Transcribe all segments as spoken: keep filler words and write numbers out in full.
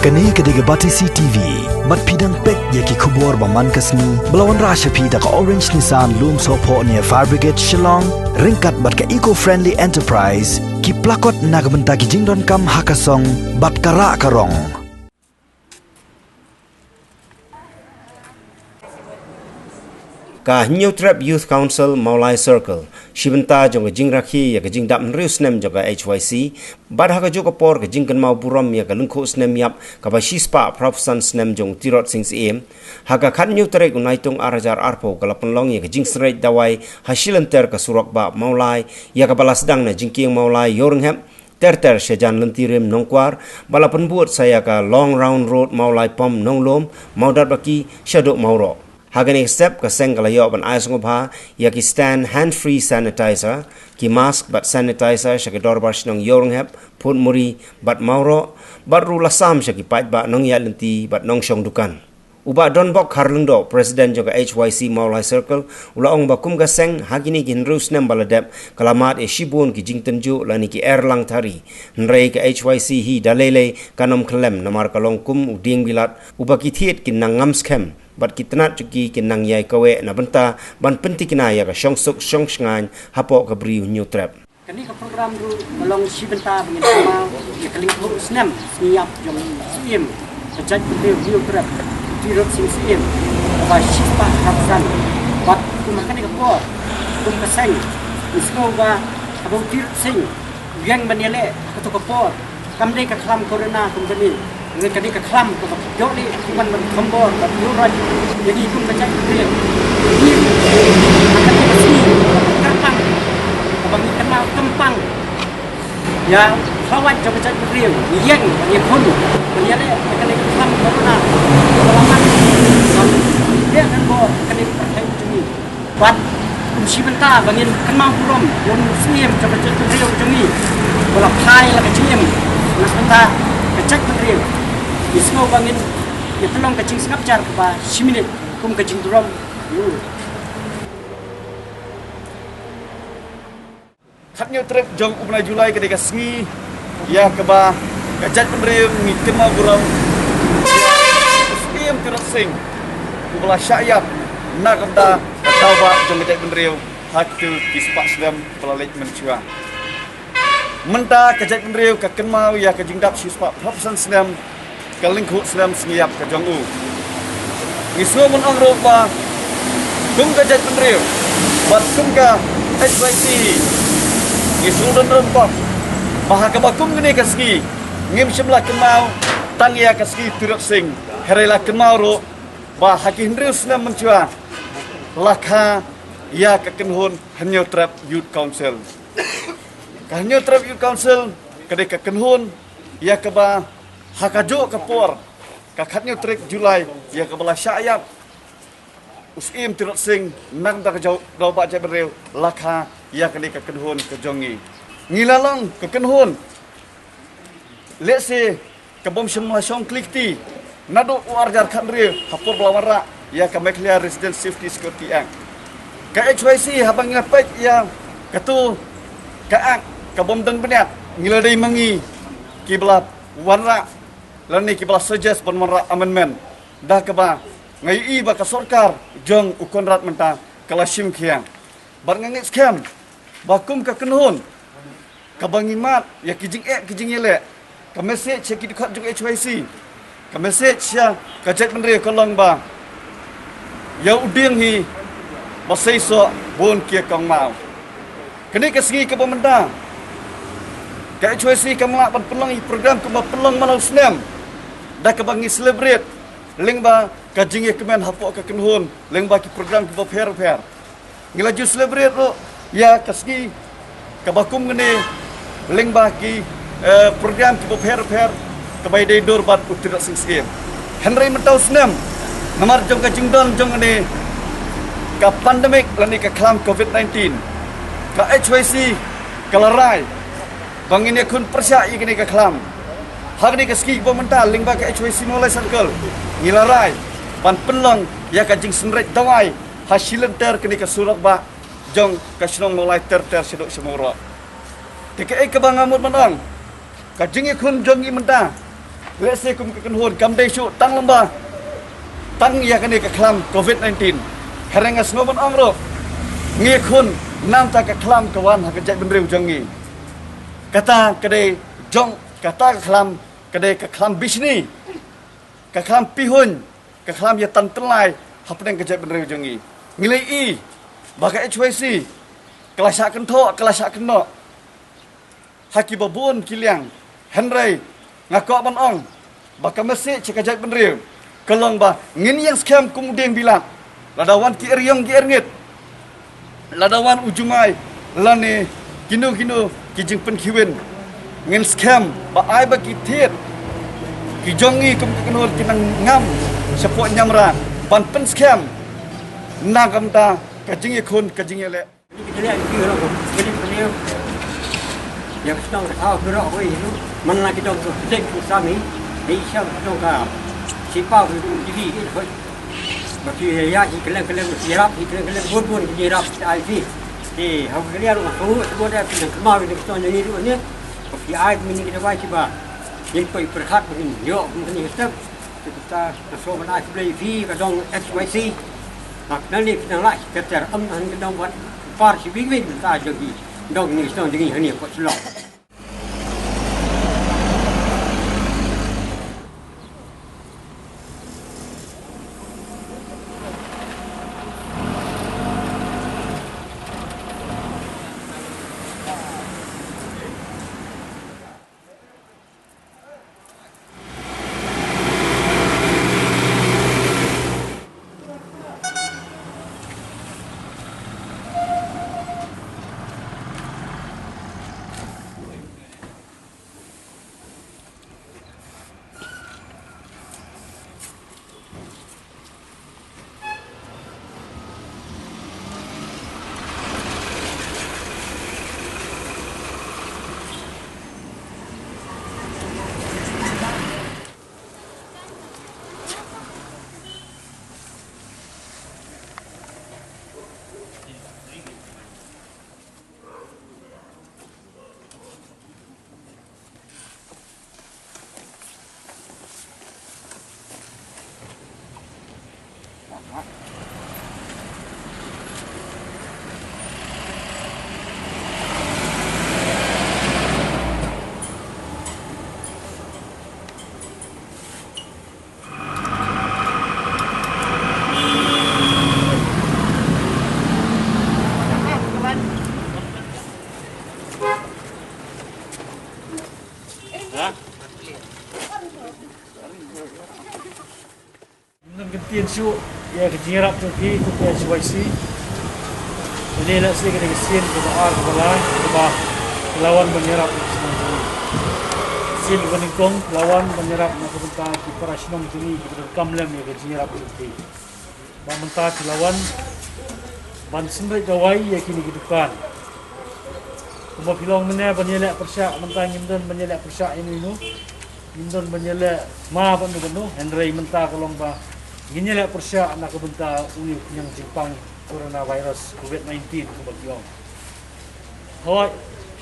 Kane ka dei ka Batesi T V. Bad phi dang peit ïa ki khubor ba man ka sngi, ba la wanrah sha phi da ka Orange Nissan Lumsohphoh near Fire Brigade Shillong, ryngkat bad ka Eco Friendly Enterprise, ki plakot na ka bynta ki jingdonkam ha ka song bad ka rah ka rong. Ka Hynñiewtrep Youth Council Mawlai Circle, shi bynta jong ka jingrakhe ïa ka jingdap hynriew snem jong ka H Y C, bad ha kajuh ka por ka jingkynmaw burom ïa ka lyngkhuh snem ïap kaba shispah phraphewsan snem jong u Tirot Sing Syiem, ha ka khathynñiew tarik u Naitung ar hajar arphew ka la pynlong ïa ka jingsynreit dawai ha shilynter ka surok bah Mawlai, ïa kaba la sdang na jingkieng Mawlai Ïewrynghep, ter ter shajan Lyntirim Nongkwar, ba la pynbud sa ïa ka Long Round Road Mawlai Pom Nonglum, Mawdatbaki, shaduh Mawroh. Ha kane ka step ka seng ka la ïoh ban ai sngewbha ïa ki stand hand free sanitizer, ki mask bad sanitizer sha ki dorbar shnong Ïewrynghep, Phutmuri bad Mawroh, bad ruh la sam sha ki paidbah nongïaid lynti bad nongshong dukan. U Bah Donbok Kharlyngdoh, President jong ka H Y C Mawlai Circle, u la ong ba kum ka seng ha kine ki hynriew snem ba la dep, ka la mad ïa shibun ki jingtynjuh lane ki erlang thari. Hynrei ka H Y C hi da lei lei kan ym khyllem namar ka long kum u dieng bilat uba ki thied kin nang ngam skhem bad ki tnat jong ki kin nang ïai kaweh na bynta ban pyntikna ïa ka shongsuk shongshngaiñ hapoh ka Bri u Hynñiewtrep. Kane ka program ruh ka long shi bynta ba ngin kynmaw ïa ka lyngkhuh snem sngi ïap jong u Syiem ka jaitbynriew Hynñiewtrep, u Tirot Sing Syiem, kaba shispah phraphewsan. Bad kum ha kane ka por, kum ka seng, ngi sngew ba haba u Tirot Sing u ïeng ban ïaleh ha kato ka por, kam dei ka khlam corona kum kane. Ngi ka dei ka khlam kaba ïoh leh kumban ban thombor bad ïoh roi ïa ki kum ka jaitbynriew. Ngi ka dei ka sngi kaba kyrpang, kaba ngi kynmaw kyrpang ïa ka khawai jong ka jaitbynriew. Ngi ïeng ban ïakhun ban ïaleh ïa ka dei ka khlam corona kaba la mat. Ngi ïeng ban bor ïa ka dei ka pyrthei jong ngi. Bad kum shi bynta ba ngin kynmaw burom ïa u Syiem jong ka jaitbynriew jong ngi, ba la phai la ka jingim na ka bynta ka jaitbynriew. Ngi sngew ba ngin ïa pynlong ka jingsngap jar kaba shi minit kum ka jingburom ïa u. Khathynñiew tarik jong u bnai July ka dei ka sngi ïa kaba ka jaitbynriew ngi kynmaw burom ïa u Syiem Tirot Sing, uba la shah ïap na ka bynta ka daw bah jong ka jaitbynriew ha kito ki spah snem ba la leit mynshuwa. Mynta ka jaitbynriew ka kynmaw ïa ka jingdap shispah phraphewsan snem ka lyngkhuh snem sngi ïap ka jong u. Ngi sngew ban ong ruh ba kum ka jaitbynriew bad kum ka H Y C, ngi sngew don don bok ba ha kaba kum kane ka sngi ngim shym la kynmaw tang ïa ka sngi Tirot Sing, hynrei la kynmaw ruh ba ha ki hynriew snem mynshuwa la kha ïa ka kynhun Hynñiewtrep Youth Council. Ka Hynñiewtrep Youth Council ka dei ka kynhun ïa kaba ha kajuh ka por, ka khathynñiew tarik July, ïa kaba la shah ïap u Syiem Tirot Sing na ka bynta ka daw bah jaitbynriew, la kha ïa kane ka kynhun ka jong ngi. Ngi la long ka kynhun lehse ka bym shym la shong kli kti naduh u ar hajar khathynriew ha por ba la wanrah ïa ka Meghalaya Resident Safety Security Act. Ka H Y C haba ngi la peit ïa kato ka Act ka bym don bniat, ngi la dei ma ngi kiba la wanrah lane kiba la suggest ban wanrah amendment, da kaba nga ïohi ba ka sorkar jong u Conrad mynta ka la shim khia. Bad nga ngeit skhem ba kum ka kynhun kaba ngi mad ïa ki jingeh ki jingïaleh, ka message sha ki dkhot jong H Y C, ka message sha ka jaitbynriew ka long ba ïa u dieng hi ba seisoh bun ki kong maw. Kane ka sngi kaba mynta ka H Y C kam lah ban pynlong ïa ki program kumba pynlong man la u snem, da kaba ngi celebrate lyngba ka jingïakmen hapoh ka kynhun lyngba ki program kiba pher pher. Ngi la ju celebrate ruh ïa ka sngi kaba kum kane lyngba ki, eh, program kiba pher pher kaba ïadei dur bad u Tirot Sing Syiem. Hynrei mynta u snem, namar jong ka jingdon jong kane ka pandemic lane ka khlam covid nineteen, ka H Y C ka la rai ba ngin ïakhun pyrshah ïa kane ka khlam. Ha kane ka sngi kaba mynta lyngba ka H Y C Mawlai Circle ngi la rai ban pynlong ïa ka jingsynreit dawai ha shilynter kane ka surok bah jong ka shnong Mawlai ter ter shaduh sha Mawroh. Te kaei kaba nga mut ban ong, ka jingïakhun jong ngi mynta Lehse kum ka kynhun kam dei shuh tang lyngba tang ïa kane ka khlam covid nineteen. Hynrei nga sngew ban ong ruh, ngi khun namar ka khlam ka wan ha ka jaitbynriew jong ngi. Kata ka dei jong kata ka khlam, ka dei ka khlam bishni, ka khlam pihuiñ, ka khlam ïa tan tyllai hapdeng ka jaitbynriew jong ngi. Ngi la ïohi ba ka H Y C ka la shah kynthoh, ka la shah kynnoh ha kiba bun ki liang. Hynrei nga kwah ban ong ba ka message sha ka jaitbynriew ka long ba ngin ïeng skhem kum u dieng bilat. Lada wan ki eriong ki erngit, lada wan u jumai, lane kino kino ki jingpynkhiwin, ngin skhem ba ai ba ki thied ki jong ngi kum ka kynhun ki nang ngam shapoh ñiamra ban pynskhem na ka bynta ka jingïakhun ka jingïaleh. Kini ki liang ki rong ko, kini ki liang. Ïa ka shnong ka thaw ki rong ko i lu. Man la ki dong ko, ki deng ko sami. Dei sha ka shnong ka. Sipaw ki dong ki li ki ko. Ba ki ïa ki keleng keleng ki rap, ki keleng keleng bun bun ki rap ki ai ki. Ki hau ki liang rong ko, sebut dah ki dong kemau ki dong shnong ni lu ni. Ba ki ai ki mini ki dawai ki ba. Yin ko i perhat ba ki ïoh ki mini ki step. Kita ka shuwa ban ai khublei ïa phi ka dong H Y C. Haba nang ne phi nang lah shi ter ter, ym nang ka dong wat par shi wing wing mynta jong ki dong ni shnong jong ngi hangne ha Port Shillong. Ngin kyntien shuh ïa ka jingïarap jong phi kum ka H Y C. Kane la shisien kane ka sien kaba ar kaba lai kaba phi la wan ban ïarap ïa ka shnong jong ngi. Sien kaba nyngkong phi la wan ban ïarap na ka bynta ki para shnong jong ngi kiba donkam lem ïa ka jingïarap jong phi. Ba mynta phi la wan ban synreit dawai ïa kine ki dukan. Kumba phi long mynne ban ïaleh pyrshah, mynta ngim don ban ïaleh pyrshah ïano ïano. Ngim don ban ïaleh ma bad no bad no, hynrei mynta ka long ba ngin ïaleh pyrshah na ka bynta une u khñiang jingpang coronavirus covid nineteen kumba ki ong. Hooid,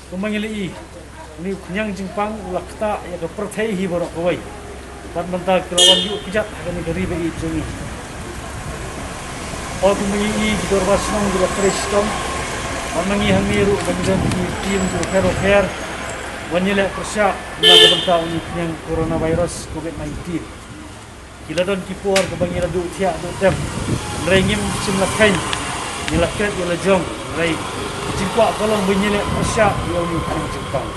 kumba ngi la ïohi, une u khñiang jingpang u la ktah ïa ka pyrthei hi baroh kawei. Bad mynta ki la wan ïuh kjat ha kane ka ri ba ïeit jong ngi. Hooid, kumba ngi ïohi ki dorbar shnong ki la trei shitom. Bad ma ngi hangne ruh ba ngi don ki team ki bapher bapher ban ïaleh pyrshah na ka bynta une u khñiang coronavirus covid nineteen. Ki la don ki por kaba ngi la duh thiah duh tem. Hynrei ngim shym la kheiñ. Ngi la kret ïa la jong. Hynrei ka jingkwah ka long ba ngin ïaleh pyrshah ïa une u khñiang jingpang.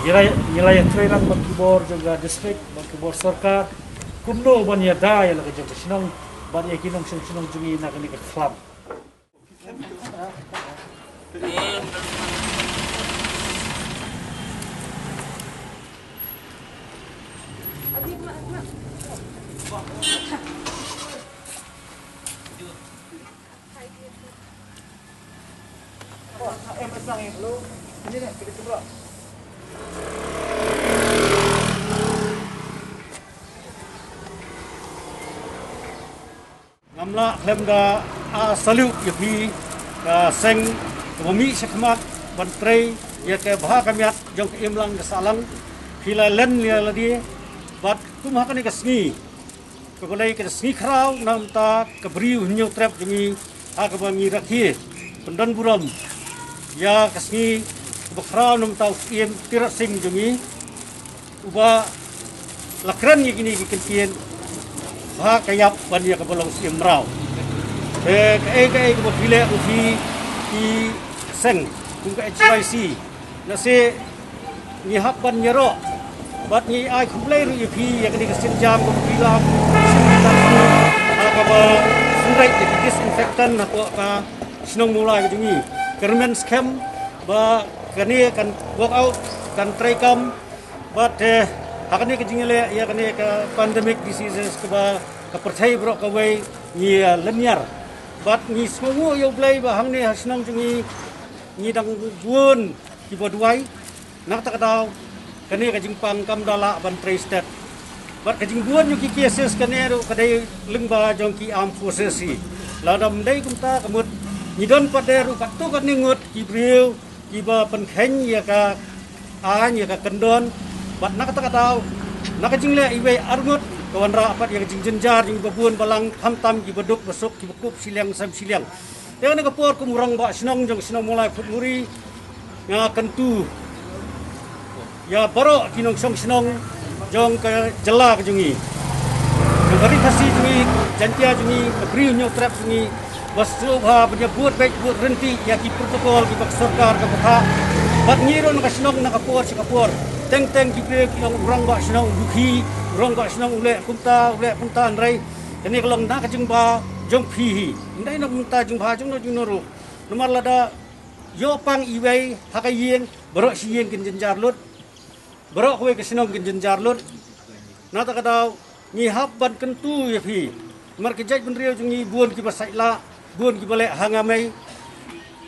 Ngi la, ngi la ïatreilang bad ki bor jong ka district, bad ki bor sorkar. Kumno ban ïada ïa la ka jong ka shnong bad ïa ki nongshong shnong jong ngi na kane ka khlam. Ngam lah khlem da, ah, salute ïa phi ka seng kaba mih shakhmat ban trei ïa ka bha ka miat jong ka imlang ka sahlang. Phi la len ïa lade bad Kum ha kane ka sngi, ka balei ka sngi khraw namar ka Bri u Hynñiewtrep jong ngi, ha kaba ngi rakhe pyndon burom ïa ka sngi kaba khraw namar u Syiem Tirot Sing jong ngi, uba la kren ïa kine ki kyntien ha ka ïap ban ïa kaba long Syiem mraw. Te kaei kaei kaba phi leh u phi ki seng kum ka H Y C, na se ngi hap ban ïaroh bad ngi ai khublei ruh ïa phi ïa kane ka sienjam kaba phi la ha kaba synreit ïa ki disinfectant hapoh ka shnong Mawlai ka jong ngi. Ka rmen skhem ba kane kan work out, kan treikam bad, eh, ha kane ka jingïaleh ïa kane ka pandemic diseases kaba ka pyrthei baroh kawei ngi, eh, lynñiar. Bad ngi sngewnguh ïa U Blei ba hangne ha shnong jong ngi ngi dang bun kiba duwai. Na kata ka daw kane ka jingpang kam da lah ban trei stet. Bad ka jingbun ïa ki cases kane ruh ka dei lyngba jong ki armed forces hi. Lada ym dei kumta ka mut ngi don pat de ruh katto katne ngut ki briew kiba pynkheiñ ïa ka aiñ ïa ka kyndon. Bad na kata ka daw na ka jingleh iwei arngut ka wanrah pat ïa ka jingjynjar jong kiba bun balang, khamtam kiba duk ba suk, kiba kup shiliang sem shiliang. Te na ka por kum u rangbah shnong jong shnong Mawlai Phutnguri, nga kyntu ïa baroh ki nongshong shnong jong ka jylla ka jong ngi, jong ka Ri Khasi jong ngi, Jaiñtia jong ngi, ka Bri u Hynñiewtrep jong ngi, ba sngewbha ban ïa bud beit bud ryntih ïa ki protocol kiba ka sorkar ka bthah. Bad ngi ruh na ka shnong na ka por sha ka por, teng teng ki briew ki ong u rangbah shnong u dukhi, u rangbah shnong u leh kumta u leh kumta, hynrei kane ka long na ka jingbha jong phi hi. Ym dei na ka bynta jingbha jong no jong no ruh. Namar lada ïoh pang iwei ha ka ïing, baroh shi ïing kin jynjar lut, baroh kawei ka shnong kin jynjar lut. Na kata ka daw ngi hap ban kyntu ïa phi. Namar ki jaitbynriew jong ngi bun kiba sait lah, bun kiba leh ha nga mei.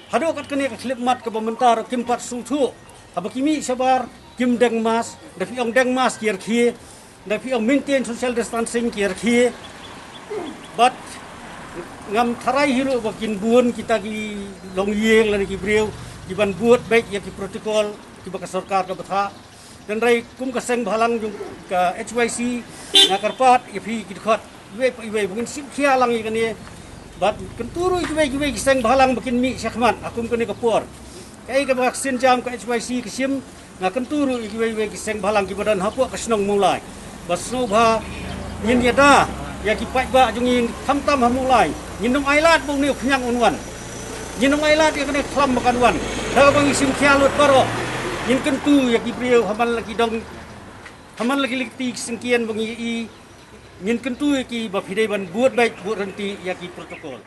Haduh kat kane ka khyllipmat kaba mynta ruh kim pat sngewthuh. Haba ki mih shabar kim deng mask, da phi ong deng mask ki rkhie, da phi ong maintain social distancing ki rkhie. Bad ngam tharai hi ruh ba kin bun kita ki longïing lane ki briew kiban bud beit ïa ki protocol kiba ka sorkar ka bthah. Hynrei kum ka seng bhalang jong ka H Y C, nga kyrpad ïa phi ki dkhot iwei pa iwei ba ngin shim khia lang ïa kane. Bad kyntu ruh ïa kiwei kiwei ki seng bhalang ba kin mih shakhmat ha kum kane ka por. Kaei kaba ka sienjam ka H Y C ka shim, nga kyntu ruh ïa kiwei kiwei ki seng bhalang kiba don hapoh ka shnong Mawlai ba sngewbha ngin ïada ïa ki paidbah jong ngi, khamtam ha Mawlai. Ngin ym ailad ba une u khñiang un wan. Ngin ym ailad ïa kane ka khlam ba kan wan. Da kaba ngi shim khia lut baroh, ngin kyntu ïa ki briew ha man la ki dong, ha man la ki lynti ki syngkien ba ngi ïohi. Ngin kyntu ïa ki ba phi dei ban bud beit bud ryntih ïa ki protocol.